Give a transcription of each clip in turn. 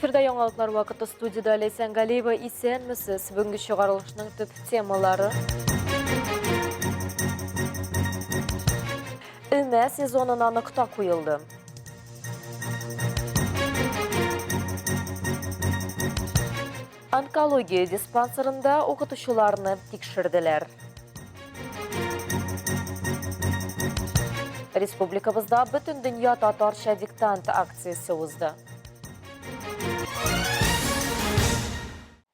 Эфирда яңалыклар вакыты студиядә Ләйсән Галиева. Исәнмесез. Бүгенге чыгарылышның төп темалары. Өмә сезонына нокта куелды. Онкология диспансерында укытучыларны тикшерделәр. Республикабызда Бөтендөнья татарча диктант акциясе узды.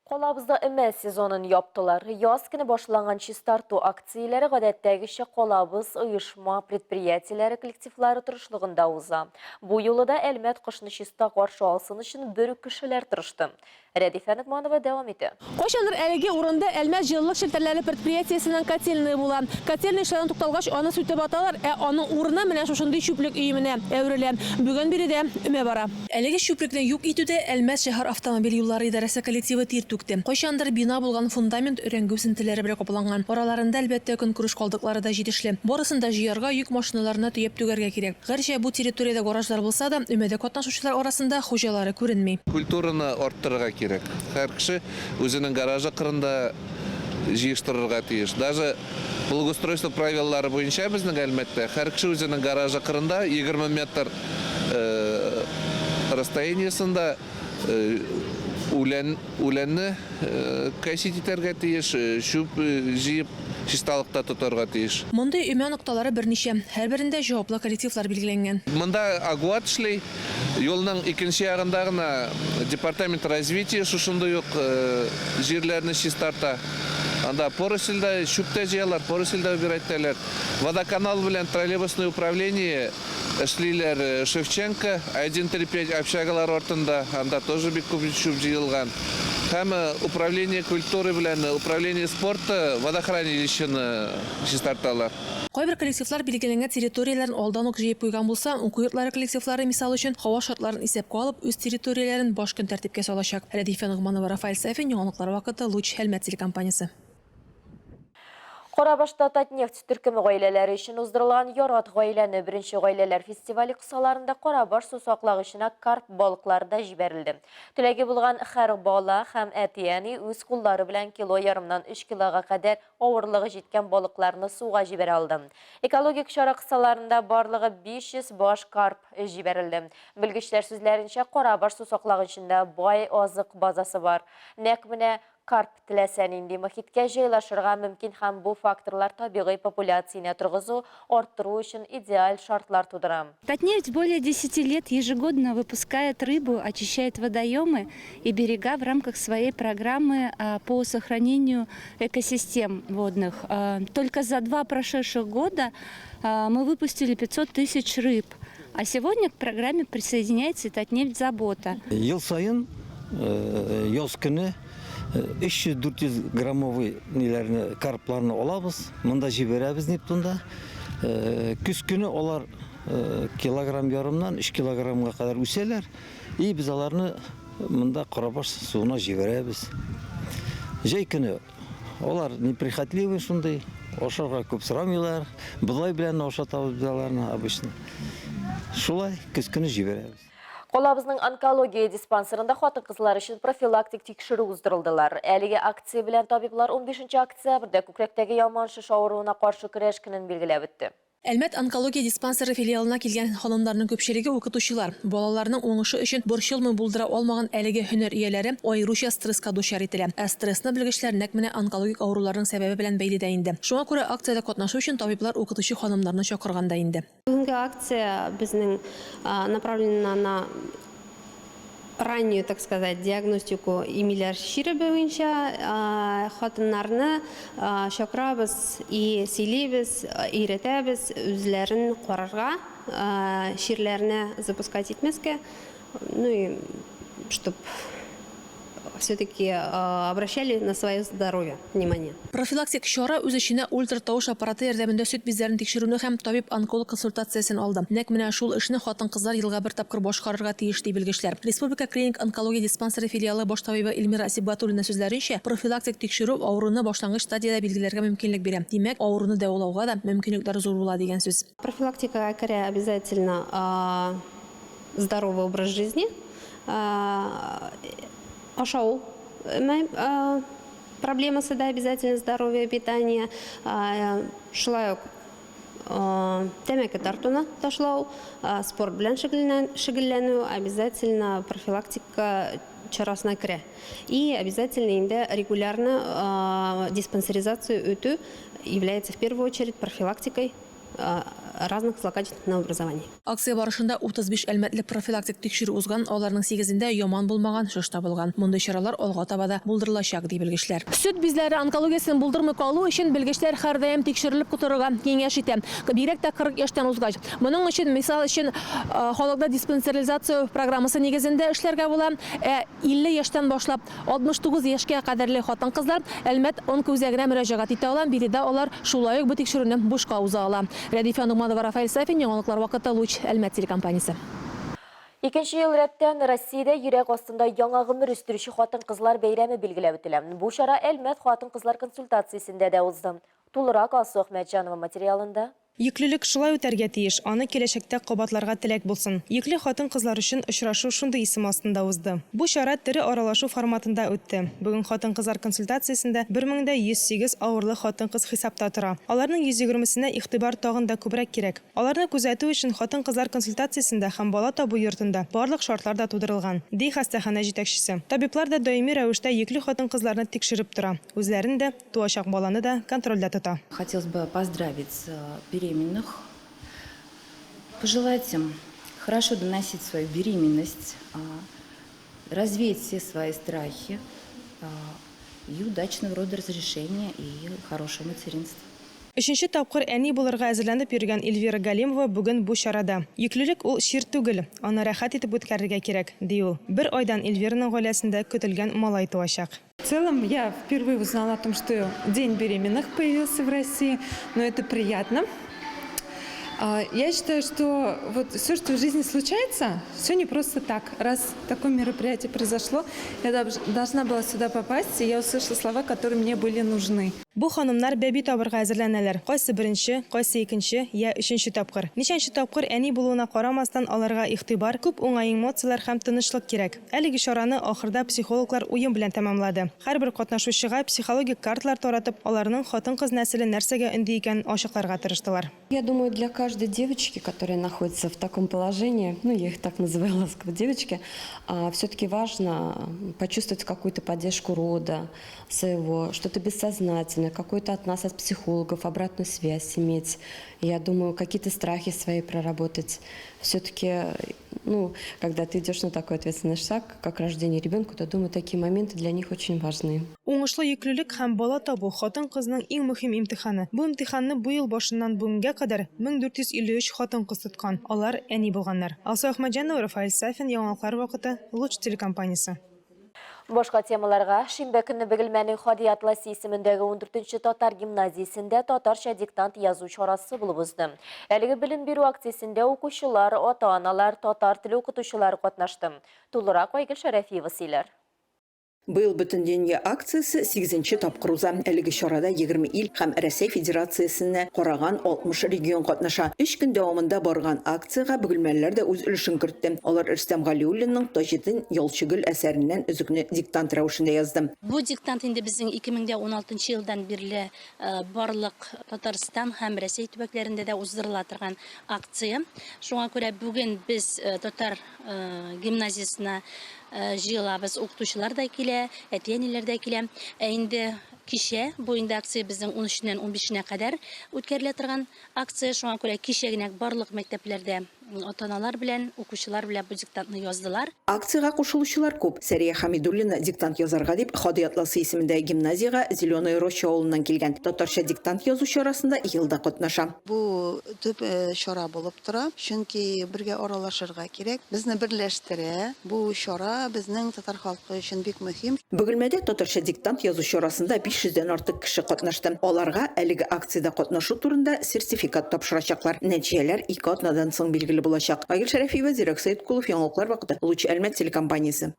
Калабызда өмә сезонын яптылар. Яз көне башланган чистарту акцияләре гадәттәгечә калабыз оешма, предприятиеләре коллективлары тырышлыгында уза. Бу юлы да Әлмәт кышны чиста каршы алсын өчен бер үк кешеләр тырышты. Рәдифә Ногманова дәвам итә. Кайчандыр әлеге урында Әлмәт җылылык челтәрләре предприятиесенең котельные була. Котельный эшләүдән тукталгач, аны сүтеп аталар, ә аның урыны менә шушындый чүплек өеменә әверелә. Бүген биредә өмә бара. Әлеге чүплекне юк итүдә Әлмәт шәһәр автомобиль юллары идарәсе коллективы тир түкте. Кайчандыр бина булган фундамент өрәңге үсентеләре белән капланган. Араларында, әлбәттә, көнкүреш калдыклары да җитешле. Барысын да җыярга, йөк машиналарына төяп түгәргә кирәк. Гәрчә бу территориядә гаражлар булса да, өмәдә катнашучылар арасында хуҗалары күренми. Культураны арттырырга кирәк. Һәр кеше үзенең гаражы кырында җыештырырга тиеш. Даже благоустройство правилалары буенча безнең Әлмәттә һәр кеше үзенең гаражы кырында 20 метр расстояниесында үлән үләнне косить итәргә тиеш, чүп җыеп чисталыкта тотарга тиеш. Мондый өмә нокталары берничә. Һәрберендә җаваплы коллективлар билгеләнгән. Монда АГУАД эшли. Юлның икенче ягында гына департамент развития шушындый ук җирләрне чистарта. Анда поросль дә, чүп тә җыялар, поросль дә убирать итәләр. Водоканал белән троллейбусное управление Эшлиләр Шевченко, 1,35 общагалар артында, анда тоже бик күп чүп җыелган. Һәм управление культуры белән управление спорта водохранилищены чистарталар. Кайбер коллективлар билгеләнгән территорияләрен алдан ук җыеп куйган булса, уку йортлары коллективлары, мисал өчен, һава шартларын исәпкә алып, үз территорияләрен баш көн тәртипкә салачак. Рәдифә Ногманова, Рафаэль Сафин, Яңалыклар вакыты, Луч, Әлмәт телекомпаниясе. Карабашта Татнефть төркеме гаиләләре өчен уздырылган Ярат гаиләне беренче гаиләләр фестивале кысаларында Карабаш су саклагычына карп балыклары да җибәрелде. Теләге булган һәр бала һәм әти-әни үз куллары белән кило ярымнан өч килога кадәр авырлыгы җиткән балыкларны суга җибәрә алды. Экологик чара кысаларында барлыгы 500 баш карп җибәрелде. Белгечләр сүзләренчә, Карабаш су саклагычында бай азык базасы бар. Нәкъ менә Карп теләсә нинди мохиткә җайлашырга мөмкин һәм бу факторлар табигый популяцияне торгызу, арттыру өчен идеаль шартлар тудыра. Татнефть более десяти лет ежегодно выпускает рыбу, очищает водоемы и берега в рамках своей программы по сохранению экосистем водных. Только за два прошедших года мы выпустили 500 тысяч рыб. А сегодня к программе присоединяется и Татнефть Забота. Ел саен яз көне 300-400 граммовый ниләрне, карпларны алабыз, монда җибәрәбез Нептунда. Көз көне алар килограмм ярымнан 3 килограммга кадәр үсәләр. И без аларны монда Карабаш суына җибәрәбез. Җәй көне Алар неприхотливый шундый, ашарга күп сорамыйлар. Бодай белән ашатабыз без аларны обычно. Шулай көз көне җибәрәбез. Калабызның онкология диспансерында хатын-кызлар өчен профилактик тикшерү уздырылдылар. Әлеге акция белән табиблар 15 октябрьдә күкрәктәге яман шеш авыруына каршы көрәш көнен билгеләп үтте. Әлмәт онкология диспансеры филиалына килгән ханымнарның күпчелеге укытучылар. Балаларының уңышы өчен борчылмый булдыра алмаган әлеге һөнәр ияләре аеруча стресска дучар ителә. Ә стрессны белгечләр нәкъ менә онкологик авыруларның сәбәбе белән бәйли дә инде. Шуңа күрә акциядә катнашу өчен табиблар укытучы ханымнарны чакырган да инде. Бүгенге акция безнең направлена на раннюю, так сказать, диагностику имиләр чире буенча хатыннарны чакырабыз и сөйлибез, өйрәтәбез үзләрен карарга, чирләрне запускать итмәскә, ну и чтоб все-таки обращали на свое здоровье внимание. Профилактик чара үз эченә ультратавыш аппараты ярдәмендә сөт бизләрен тикшерүне һәм табиб-онколог консультациясен алды. Нәкъ менә шул эшне хатын-кызлар елга бер тапкыр башкарырга тиеш, ди белгечләр. Республика клиник онкология диспансеры филиалы баш табибы Эльмира Сибгатуллина сүзләренчә, профилактик тикшерү авыруны башлангыч стадиядә билгеләргә мөмкинлек бирә. Димәк, авыруны дәвалауга да мөмкинлекләр зур була дигән сүз. Профилактикага керә обязательно здоровый образ жизни. Ашау проблемасы да обязательно здоровье, питание. Шулай ук тәмәке тартуны ташлау, спорт белән шөгыльләнү обязательно профилактика чарасына керә. И обязательно инде регулярно диспансеризацию үтү является в первую очередь профилактикой разных злокачественных новообразований. Акция барышында 35 әлмәтле профилактик тикшерү узган, аларның сигезендә яман булмаган шеш табылган. Мондый чаралар алга таба да булдырылачак, ди белгечләр. Сөт бизләре онкологиясен булдырмый калу өчен белгечләр һәрдаим тикшерелеп торырга киңәш итә. Бигрәк тә 40 яшьтән узгач. Моның өчен, мисал өчен, халыкны диспансеризация программасы нигезендә эшләргә була. Ә 50 яшьтән башлап 69 яшькә кадәрле хатын-кызлар Әлмәт онкоүзәгенә мөрәҗәгать итә ала, биредә алар шулай ук бу тикшерүне бушка уза ала. Рәдифә Ногманова, Рафаэль Сафин, Яңалыклар вакыты, Луч, Әлмәт телекомпаниясе. Икенче ел рәттән Россиядә йөрәк астында яңа гомер үстерүче хатын-кызлар бәйрәме билгеләп үтелә. Бу чара Әлмәт хатын-кызлар консультациясендә дә узды. Тулырак Алсу Әхмәтҗанова материалында. Йөклелек шулай үтәргә тиеш, аны киләчәктә кабатларга теләк булсын. Йөкле хатын-кызлар өчен очрашу шундый исем астында узды. Бу чара тере аралашу форматында үтте. Бүген хатын-кызлар консультациясендә 1108 авырлы хатын-кыз хисапта тора. Аларның 120 сенә игътибар тагын да күбрәк кирәк. Аларны күзәтү өчен хатын-кызлар консультациясендә һәм бала табу йортында барлык шартлар да тудырылган, ди хастаханә җитәкчесе. Табиблар да даими рәвештә йөкле хатын-кызларны тикшереп тора. Үзләрен дә, Туачак баланы да контрольдә тота. Хотелось бы поздравить беременных, пожелать им хорошо доносить свою беременность, развеять все свои страхи и удачного родоразрешения и хорошего материнства. Өченче тапкыр әни булырга әзерләнеп йөргән Эльвира Галимова бүген бу чарада. Йөклелек ул чир түгел, аны рәхәт итеп үткәрергә кирәк, ди ул. Бер айдан Эльвираның гаиләсендә көтелгән малай туачак. В целом, я впервые узнала о том, что День беременных появился в России, но это приятно. Я считаю, что вот все, что в жизни случается, все не просто так. Раз такое мероприятие произошло, я должна была сюда попасть, и я услышала слова, которые мне были нужны. Бу ханымнар бәби табырга әзерләнәләр. Кайсы беренче, кайсы икенче, я өченче тапкыр. Ничәнче тапкыр әни булуына карамастан, аларга игътибар, күп уңай эмоцияләр һәм тынычлык кирәк. Әлеге чараны ахырда психологлар уен белән тәмамлады. Һәрбер катнашучыга психологик карталар таратып, аларның хатын-кыз нәселе нәрсәгә өнди икәнен ачыкларга тырыштылар. Я думаю, для каждой девочки, которая находится в таком положении, ну, я их так называю ласково, девочки, все-таки важно почувствовать какую-то поддержку рода своего, что-то бессознательное, какую-то от нас, от психологов, обратную связь иметь. Я думаю, какие-то страхи свои проработать. Все-таки, ну, когда ты идешь на такой ответственный шаг, как рождение ребенка, то, думаю, такие моменты для них очень важны. Уңышлы йөклелек һәм бала табу, хатын-кызның иң мөһим имтиханы. Бу имтиханны бу ел башыннан бүгенгә кадәр 1453 хатын-кыз тоткан, алар әни булганнар. Алсу Әхмәтҗанова, Рафаэль Сафин, Яңалыклар вакыты, Луч телекомпаниясе. Башка темаларга шимбә көнне Бөгелмәнең Һади Атласи исемендәге 14 татар гимназиясендә татарча диктант язу чарасы булып узды. Әлеге белем бирү акциясендә укучылар, ата-аналар, татар теле укытучылары катнашты. Тулырак Айгөл Шәрәфиева сөйләр. Быел Бөтендөнья акциясе сигезенче тапкыр уза. Әлеге чарада 20 ил һәм Рәсәй Федерациясенә караган 60 регион катнаша. Өч көн дәвамында барган акциягә бөгелмәлеләр дә үз өлешен кертте. Алар Рөстәм Галиуллинның Таҗетдин Ялчыгөл әсәреннән өзекне диктант рәвешендә язды. Бу диктант инде безнең 2016 елдан бирле барлык Татарстан һәм Рәсәй төбәкләрендә дә уздырыла торган акция. Шуңа күрә бүген без татар гимназиясенә җыелабыз. Укытучылар да килә, әти-әниләр дә килә. Ә инде кичә, бу инде акция безнең унөченнән унбишенә кадәр үткәрелә торган акция. Шуңа күрә кичә генә барлык мәктәпләрдә ата-аналар белән, укучылар белән бу диктантны яздылар. Акциягә кушылучылар күп. Сәрия Хәмидуллина диктант язарга дип Һади Атласы исемендәге гимназиягә Зеленая Роща авылыннан килгән. Татарча диктант язу чарасында ел да катнаша. Бу төп чара булып тора, чөнки бергә аралашырга кирәк, безне берләштерә. Бу чара безнең татар халкы өчен бик мөһим. Бөгелмәдә татарча диктант язу чарасында 500 дән артык кеше катнашты. Аларга әлеге акциядә катнашу турында сертификат тапшырачаклар. Нәтиҗәләр ике атнадан соң билгеле булачак. Айгөл Шәрәфиева, Зирәк Сәеткулов, Яңалыклар вакыты, Луч Әлмәт телекомпаниясе.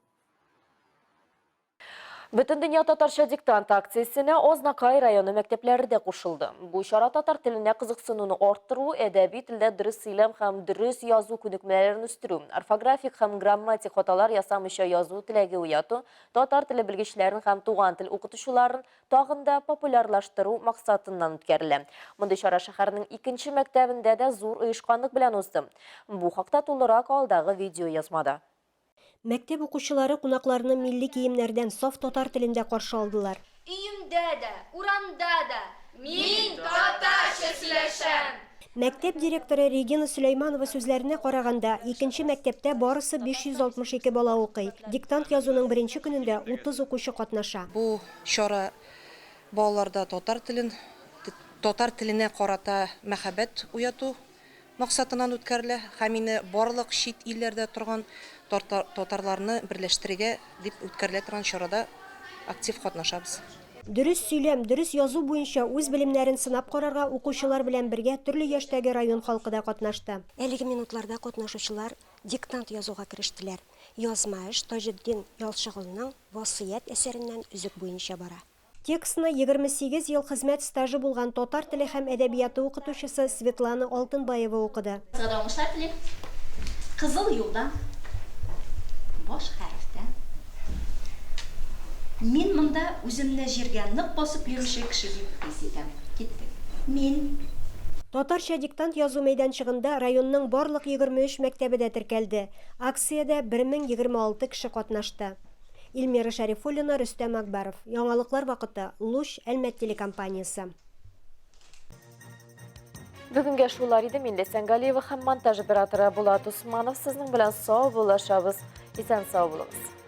Бөтендөнья татарча диктант акциясенә Азнакай районы мәктәпләре дә кушылды. Бу чара татар теленә кызыксынуны арттыру, әдәби телдә дөрес сөйләм һәм дөрес язу күнекмәләрен үстерү, орфографик һәм грамматик хаталар ясамыйча язу теләге уяту, татар теле белгечләрен һәм туган тел укытучыларын тагын да популярлаштыру максатыннан үткәрелә. Мондый чара шәһәрнең икенче мәктәбендә дә зур оешканлык белән узды. Бу хакта тулырак алдагы видеоязмада. Мәктәп укучылары кунакларны милли киемнәрдән, саф татар телендә каршы алдылар. Өемдә дә, урамда да мин татарча сөйләшәм! Мәктәп директоры Регина Сөләйманова сүзләренә караганда, икенче мәктәптә барысы 562 бала укый. Диктант язуның беренче көнендә 30 укучы катнаша. Бу чара балаларда татар телен, татар теленә карата мәхәббәт уяту максатыннан үткәрелә һәм инде барлык чит илләрдә торган татарларны берләштерергә дип үткәрелә торган чарада актив катнашабыз. Дөрес сөйләм, дөрес язу буенча үз белемнәрен сынап карарга укучылар белән бергә төрле яшьтәге район халкы да катнашты. Әлеге минутларда катнашучылар диктант язуга керештеләр. Язма эш Таҗетдин Ялчыголның Васыять әсәреннән өзек буенча бара. Текстны 28 ел хезмәт стажы булган татар теле һәм әдәбияты укытучысы Светлана Алтынбаева укыды. Барыгызга да уңышлар телим. Кызыл юлдан, баш хәрефтән. Мин монда үземне җиргә нык басып йөрүче кеше дип хис итәм. Киттек. Мин. Татарча диктант язу мәйданчыгында районның барлык 23 мәктәбе дә теркәлде. Акциядә 1026 кеше катнашты. Эльмира Шәрифуллина, Рөстәм Акбаров. Яңалыклар вакыты. Луч, Әлмәт телекомпаниясе. Бүгенгә шулар иде. Мин Ләйсән Галиева һәм монтаж операторы Булат Усманов сезнең белән сау булашабыз. Исән сау булыгыз.